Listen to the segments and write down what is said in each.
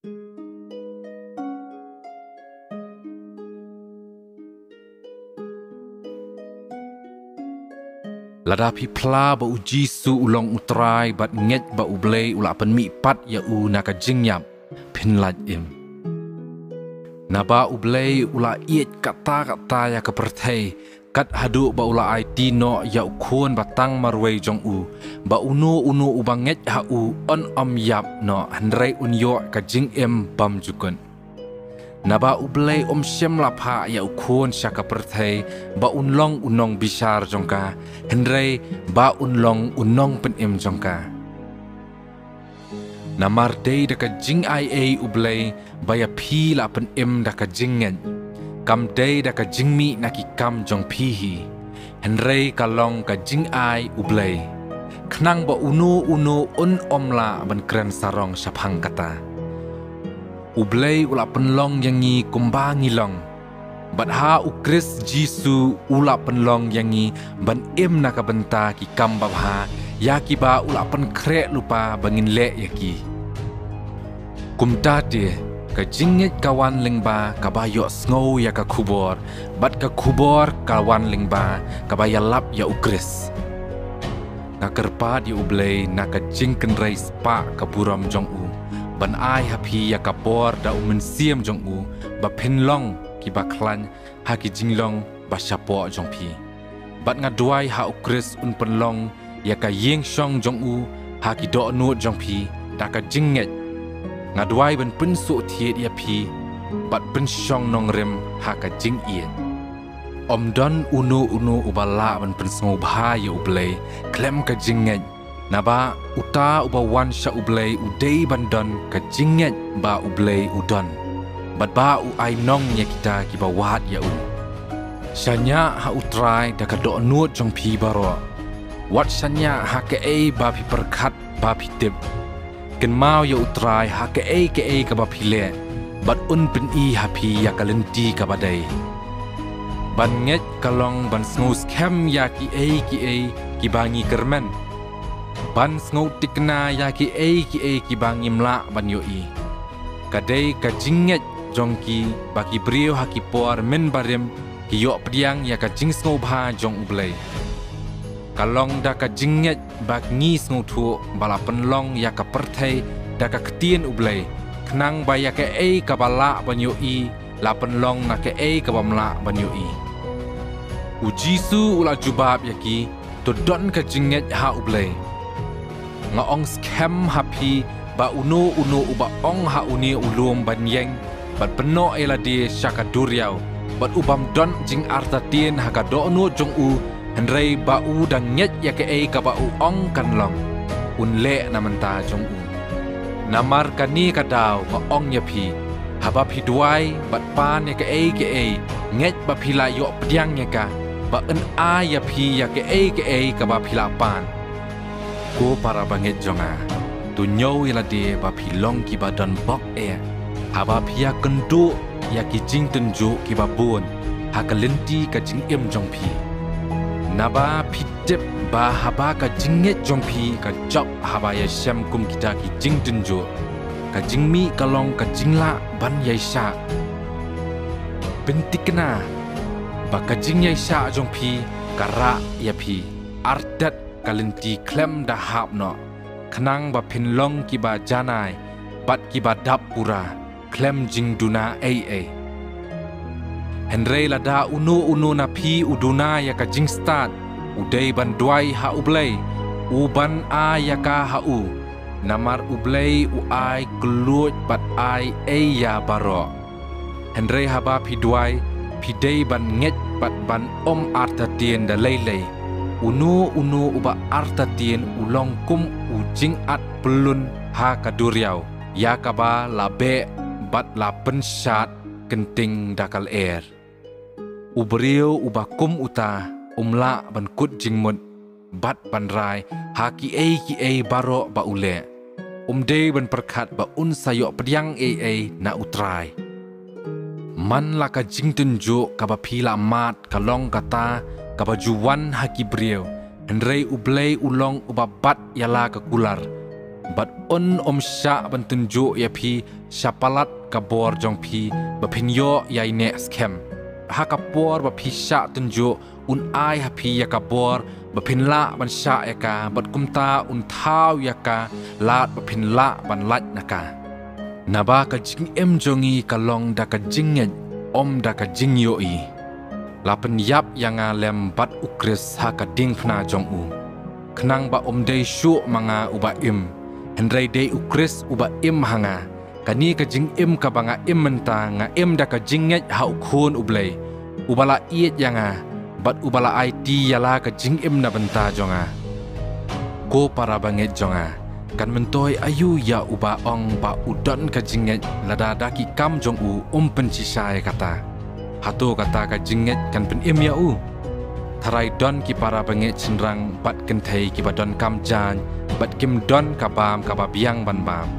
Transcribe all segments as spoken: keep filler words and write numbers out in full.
Lada phi phla ba U Jisu u long U Trai bad ngeit ba U Blei u la pynmih pat ïa u na ka jingïap, phin lait im. Naba U Blei u la ïeit katta katta ïa ka pyrthei, kat haduh ba u la aiti noh ïa U Khun ba tang marwei jong u, ba uno uno uba ngeit ha u un ym ïap noh, hynrei un ïoh ka jingim bymjukut. Naba U Blei um shym la phah ïa U Khun sha ka pyrthei ba un long u nongbishar jong ka, hynrei ba un long u nongpynim jong ka. Namar dei da ka jingaiei U Blei ba ïa phi la pynim da ka jingngeit, kam dei da ka jingmih na ki kam jong phi hi, hynrei ka long ka jingai U Blei, khnang ba uno uno un ym lah ban kren sarong shaphang kata. U Blei u la pynlong ïa ngi kumba ngi long, bad ha U Khrist Jisu u la pynlong ïa ngi ban im na ka bynta ki kam babha ïa kiba u la pynkhreh lypa ba ngin leh ïa ki. Kumta te, ka jingngeit ka wan lyngba kaba ïohsngew ïa ka khubor, bad ka khubor ka wan lyngba kaba ïalap ïa U Khrist. Nga kyrpad ïa U Blei na ka jingkynrei spah ka burom jong u, ban ai ha phi ïa ka bor da U Mynsiem jong u, ba phin long kiba khlaiñ ha ki jinglong ba shapoh jong phi. Bad nga duwai ha U Khrist un pynlong ïa ka ïing shong jong u ha ki dohnud jong phi da ka jingngeit. Nga duwai ban pynsuhthied ïa phi bad pynshong nongrim ha ka jingïeit. Ym don uno uno uba lah ban pynsngewbha ïa U Blei khlem ka jingngeit, naba uta uba wan sha U Blei u dei ban don ka jingngeit ba U Blei u don, bad ba u ainong ïa kita kiba wad ïa u. Shaniah ha U Trai da ka dohnud jong phi baroh. Wat shaniah ha kaei ba phi pyrkhat ba phi tip. Kynmaw ïa U Trai ha kaei kaei kaba phi leh, bad un pyni ha phi ïa ka lynti kaba dei. Ban ngeit ka long ban sngewskhem ïa kiei kiei kiba ngi kyrmen, ban sngewtikna ïa kiei kiei kiba ngim lah ban ïohi. Ka dei ka jingngeit jong ki ba ki briew ha ki por mynbarim ki ïoh pdiang ïa ka jingsngewbha jong U Blei. Ka long da ka jingngeit ba ngi sngewthuh ba la pynlong ïa ka pyrthei da ka ktien U Blei, khnang ba ïa kaei kaba lah ban ïohi la pynlong na kaei kaba ym lah ban ïohi. U Jisu u la jubab ïa ki, to don ka jingngeit ha U Blei. Nga ong skhem ha phi ba uno uno uba ong ha une u lum ban ïeng bad pynnoh ïa lade sha ka duriaw, bad u bym don jingartatien ha ka dohnud jong u, hynrei ba u dang ngeit ïa kaei kaba u ong kan long, un leh na bynta jong u. Namar kane ka daw nga ong ïa phi, haba phi duwai bad pan ïa kaei kaei, ngeit ba phi la ïoh pdiang ïa ka, ba yn ai ïa phi ïa kaei kaei kaba phi la pan. Ko para bangeit jong nga, to ñiew ïa lade ba phi long kiba don bok eh, haba phi ïakynduh ïa ki jingtynjuh kiba bun ha ka lynti ka jingim jong phi. Naba phi tip ba haba ka jingngeit jong phi ka jop haba ïashem kum kita ki jingtynjuh, ka jingmih ka long ka jinglah ban ïaishah. Pynthikna ba ka jingïaishah jong phi ka rah ïa phi. Artet ka lynti khlem da hap noh, khnang ba phin long kiba janai bad kiba dap pura, khlem jingduna ei ei. Hynrei lada uno uno na phi u duna ïa ka jingstad, u dei ban duwai ha U Blei, u ban ai ïa ka ha u. Namar U Blei u ai kylluid bad ai ei ïa baroh. Hynrei haba phi duwai, phi dei ban ngeit bad ban ym artatien da lei lei. Uno uno uba artatien u long kum u jingat pyllun ha ka duriaw, ïa kaba la beh bad la pynshad kynting da ka lyer. U briew uba kum uta um lah ban kut jingmut bad ban rai ha kiei kiei baroh ba u leh. Um dei ban pyrkhat ba un sa ïoh pdiang ei ei na U Trai. Man la ka jingtynjuh kaba phi la mad ka long kata kaba ju wan ha ki briew, hynrei U Blei u long uba bat ïa la ka kular. bad un ym shah ban tynjuh ïa phi sha palat ka bor jong phi ba phin ïoh ïaineh skhem. Ha ka por ba phi shah tynjuh, un ai ha phi ïa ka bor ba phin lah ban shah ïa ka, bad kumta un thaw ïa ka lad ba phin lah ban lait na ka. Naba ka jingim jong ngi ka long da ka jingngeit, ym da ka jingïohi. La pynïap ïa nga lem bad U Khrist ha ka diengphna jong u, khnang ba ym dei shuh ma nga uba im, hynrei dei U Khrist uba im ha nga. Kane ka jingim kaba nga im mynta, nga im da ka jingngeit ha U Khun U Blei, uba la ïeit ïa nga bad uba la aiti ïa la ka jingim na bynta jong nga. Ko para bangeit jong nga, kan myntoi aïu ïa uba ong ba u don ka jingngeit, lada da ki kam jong u um pynshisha ïa kata? Hato kata ka jingngeit kan pynim ïa u? Tharai don ki para bangeit shynrang bad kynthei kiba donkam jaiñ bad kim don ka bam kaba biang ban bam.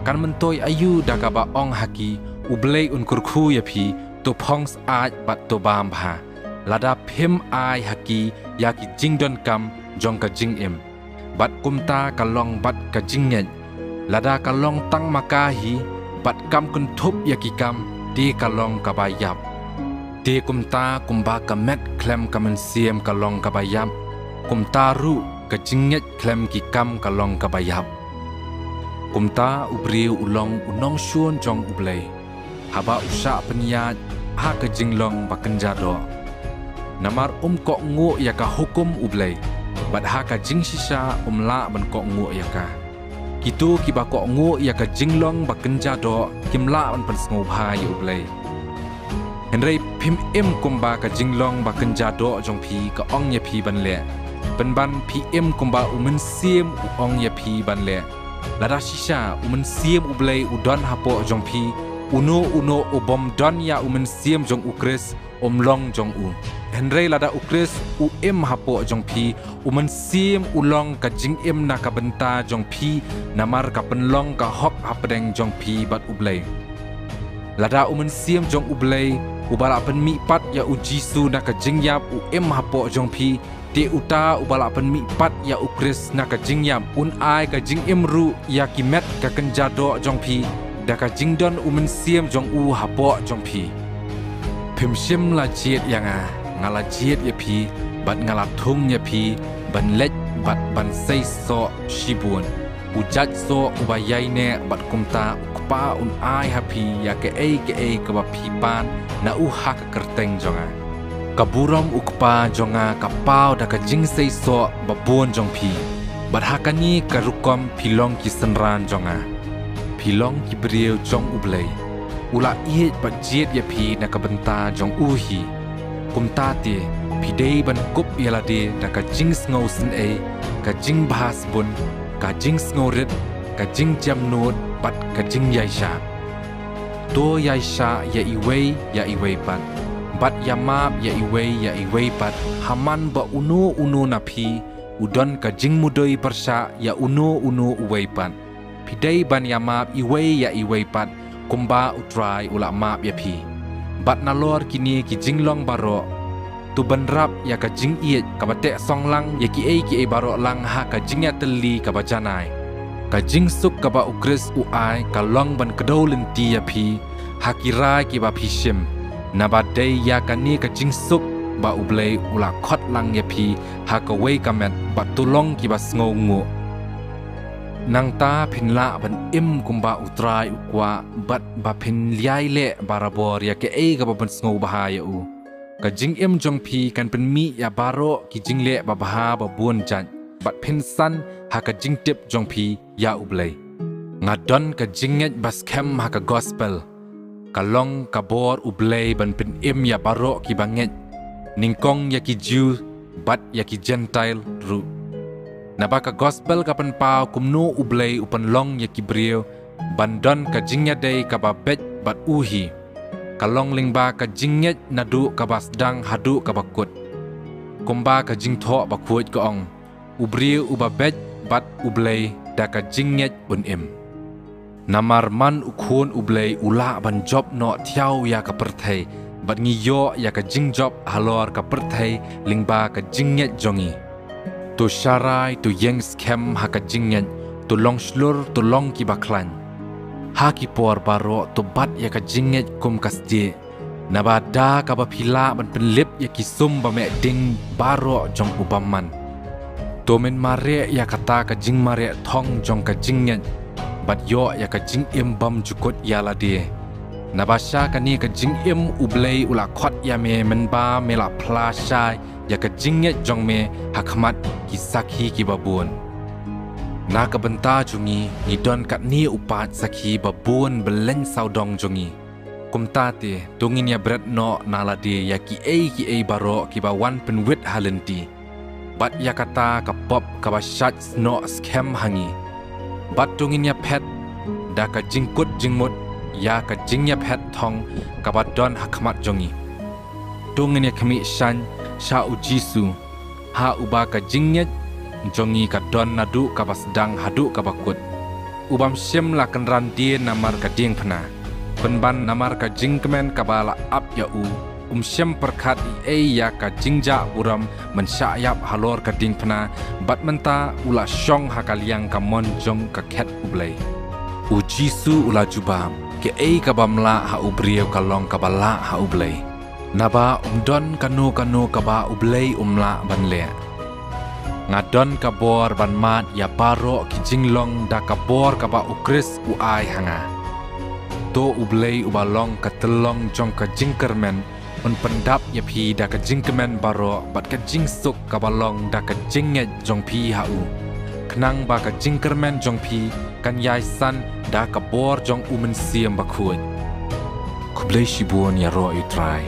Kan myntoi aïu da kaba ong ha ki, U Blei un kyrkhu ïa phi, to phong syaid bad to bam bha, lada phim ai ha ki ïa ki jingdonkam jong ka jingim? Bad kumta ka long bad ka jingngeit, lada ka long tang ma ka hi bad kam kynthup ïa ki kam, te ka long kaba ïap. Te kumta kumba ka met khlem ka mynsiem ka long kaba ïap, kumta ruh ka jingngeit khlem ki kam ka long kaba ïap. Kumta u briew u long u nongshun jong U Blei haba u shah pynïaid ha ka jinglong ba kynja doh. Namar um kohnguh ïa ka hukum U Blei, bad ha ka jingshisha um lah ban kohnguh ïa ka. Kito kiba kohnguh ïa ka jinglong ba kynja doh kim lah ban pynsngewbha ïa U Blei. Hynrei phim im kumba ka jinglong ba kynja doh jong phi ka ong ïa phi ban leh, pynban phi im kumba U Mynsiem u ong ïa phi ban leh. Lada shisha U Mynsiem U Blei u don hapoh jong phi, uno uno u bym don ïa U Mynsiem jong U Khrist um long jong u. Hynrei lada U Khrist u im hapoh jong phi, U Mynsiem u long ka jingim na ka bynta jong phi, namar ka pynlong ka hok hapdeng jong phi bad U Blei. Lada U Mynsiem jong U Blei, uba la pynmih pat ïa U Jisu na ka jingïap, u im hapoh jong phi, te uta uba la pynmih pat ïa U Khrist na ka jingïap un ai ka jingim ruh ïa ki met ka kynja doh jong phi, da ka jingdon U Mynsiem jong u hapoh jong phi. Phim shym la jied ïa nga, nga la jied ïa phi, bad nga la thung ïa phi ban leit bad ban sei soh shibun. U jait soh uba ïaineh, bad kumta U Kpa un ai ha phi ïa kaei kaei kaba phi pan na u ha ka kyrteng jong nga. Ka burom U Kpa jong nga ka paw da ka jingsei soh ba bun jong phi, bad ha kane ka rukom phi long ki synran jong nga. Phi long ki briew jong U Blei. U la ïeit bad jied ïa phi na ka bynta jong u hi. Kumta te, phi dei ban kup ïa lade da ka jingsngewsynei, ka jingbha sbun, ka jingsngewrit, ka jingjemnud, bad ka jingïaishah. To ïaishah ïa iwei ïa iwei pat, bad ïamap ïa iwei ïa iwei pat, ha man ba uno uno na phi u don ka jingmudui pyrshah ïa uno uno uwei pat. Phi dei ban ïamap iwei ïa iwei pat, kumba U Trai u la map ïa phi. Bad nalor kine ki jinglong baroh, to bynrap ïa ka jingïeit kaba teh song lang ïa kiei kiei baroh lang ha ka jingïatylli kaba janai. Ka jingsuk kaba U Khrist u ai ka long ban kdew lynti ïa phi ha ki rai kiba phi shim. Naba dei ïa kane ka jingsuk ba U Blei u la khot lang ïa phi ha kawei ka met, bad to long kiba sngewnguh. Nangta phin lah ban im kumba U Trai u kwah, bad ba phin ïai leh barabor ïa kaei kaba pynsngewbha ïa u. Ka jingim jong phi kan pynmih ïa baroh ki jingleh babha ba bun jait, bad phin san ha ka jingtip jong phi ïa U Blei. Nga don ka jingngeit ba skhem ha ka gospel. Ka long ka bor U Blei ban pynim ïa baroh kiba ngeit, nyngkong ïa ki Jiw bad ïa ki Jentail ruh. Naba ka gospel ka pynpaw kumno U Blei u pynlong ïa ki briew ban don ka jingïadei kaba beit bad u hi. Ka long lyngba ka jingngeit naduh kaba sdang haduh kaba kut. Kumba ka Jingthoh Bakhuid ka ong, u briew uba beit bad U Blei da ka jingngeit un im. Namar man U Khun U Blei u lah ban jop noh thiaw ïa ka pyrthei, bad ngi ïoh ïa ka jingjop halor ka pyrthei lyngba ka jingngeit jong ngi. To sharai, to ïeng skhem ha ka jingngeit, To long shlur, to long kiba khlaiñ. Ha ki por baroh to bat ïa ka jingngeit kum ka stieh. Naba da kaba phi lah ban pynlip ïa ki sum ba meh ding baroh jong u bymman. To men mareh ïa kata ka jingmareh thong jong ka jingngeit, bad ïoh ïa ka jingim bymjukut ïa lade. Naba sha kane ka jingim U Blei u la khot ïa me mynba me la phla shai ïa ka jingngeit jong me ha khmat ki sakhi kiba bun. Na ka bynta jong ngi, ngi don katne u paid sakhi ba bun bylliñ sawdong jong ngi. Kumta te, to ngin ïa bret noh na lade ïa kiei kiei baroh kiba wan pynwit ha lynti, bad ïa kata ka pop kaba shait snoh skhem ha ngi. Bad to ngin ïa phet da ka jingkut jingmut ïa ka jingïaphet thong kaba don ha khmat jong ngi. To ngin ïa khmih shaiñ sha U Jisu, ha uba ka jingngeit jong ngi ka don naduh kaba sdang haduh kaba kut. U bym shym la kynran die namar ka diengphna, pynban namar ka jingkmen kaba la ap ïa u. Um shym pyrkhat ei ei ïa ka jingjah burom ban shah ïap halor ka diengphna, bad mynta u la shong ha ka liang kamon jong ka khet U Blei. U Jisu u la jubab, kaei ka bym lah ha u briew ka long kaba lah ha U Blei. Naba ym don kano kano kaba U Blei um lah ban leh. Nga don ka bor ban mad ïa baroh ki jinglong da ka bor kaba U Khrist u ai ha nga. To U Blei uba long ka tyllong jong ka jingkyrmen un pyndap ïa phi da ka jingkmen baroh bad ka jingsuk kaba long da ka jingngeit jong phi ha u, khnang ba ka jingkyrmen jong phi kan ïai san da ka bor jong U Mynsiem Bakhuid. Khublei shibun ïaroh ïa U Trai.